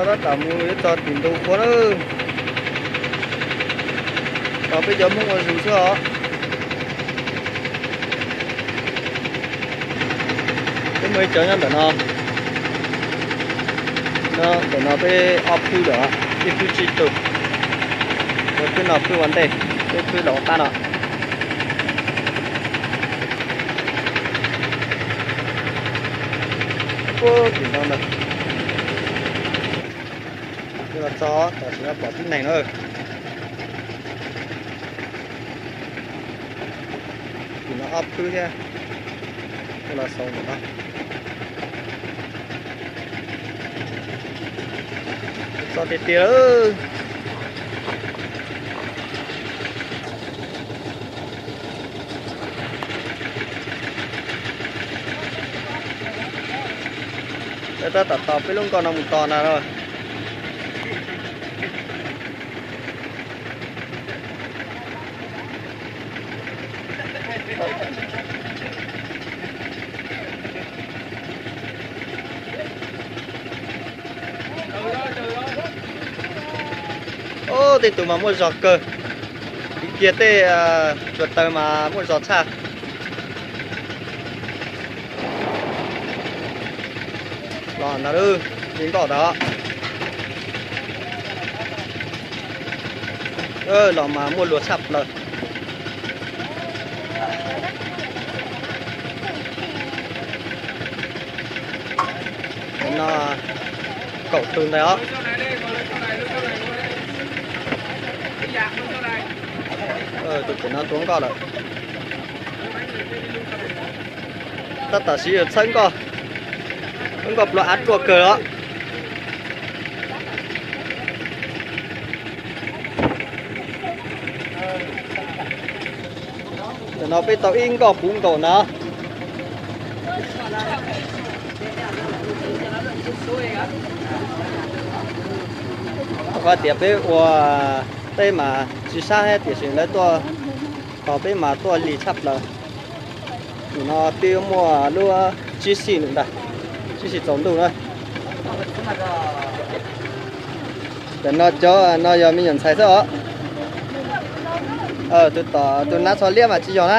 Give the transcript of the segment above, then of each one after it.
Tab tom mus yuav txog tim ntug ua na. Tos peb cov Hmoob ua zus xwb os. Peb muaj ib cov nyob ntawm no. Nyob ntawm no peb ob phwb lawm, ib phwb tsib tug. Ua phwb no phwb ua ntej, peb phwb los ua qab no. Tim no ntag. Los txog tam sim no pom tib neeg na. Tim no ob phwb thiab. Los xaus ntawm no. Txog tiag tiag lawm. Tab tom tos peb lub nkoj no mus tos ntag lauj. Ub, tej tus mas muaj zog kawg. Kiag tej tsuas taws mas muaj zog tshaj. Los ntag, li nkoj ntag. Los mas muaj luag tshaj plaws. No kaum tug ntawd os. Tus pem no tuav nkoj lawm. Tab tom siv txhawb nkoj, nkoj pluav av ruaj kawg os. Tam no peb tau ib nkoj puv nkaus ntag. Rau qhov tias peb ua teb mas tsis sab thiab, tiam sis lawv tuaj tos peb mas tuaj lig tshaj plaws. Nim no twb muaj lub tsib xij ntag, tsib xij tsaus ntuj na. Tam no cov no yog me nyuam ntxhais xwb os. Tus tom tus nab tsho liab mas tsis yog na.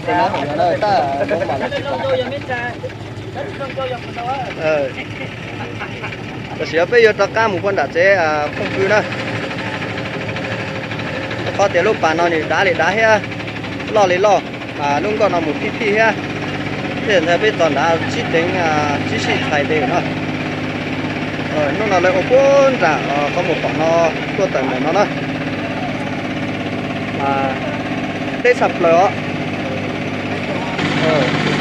Tus nab tom no tab tom mam los tsis pom. Tam sim no peb yuav rov qab mus puag nram tsev phooj ywg na. Rau qhov tias lub pas no nws dav li dav thiab, loj li loj, lub nkoj no mus phij phij thiab. Tej ntawd peb tos nrad tsib teev tsib sij txhais tes no. Hnub no lawv ua puag nram qhov mus pom no tuaj tawm ntawm no na. Deb tshaj plaws os.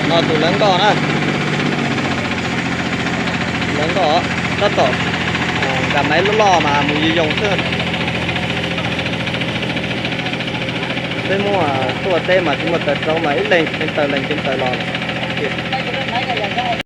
No tus lawv nkoj na. Lawv nkoj tab tom nkag maiv loj loj mas mus yoo yoo xwb. Peb Hmoob tuaj teb mas tsis muaj taws rauv mas ib leeg ceev taws leeg ceev taws los.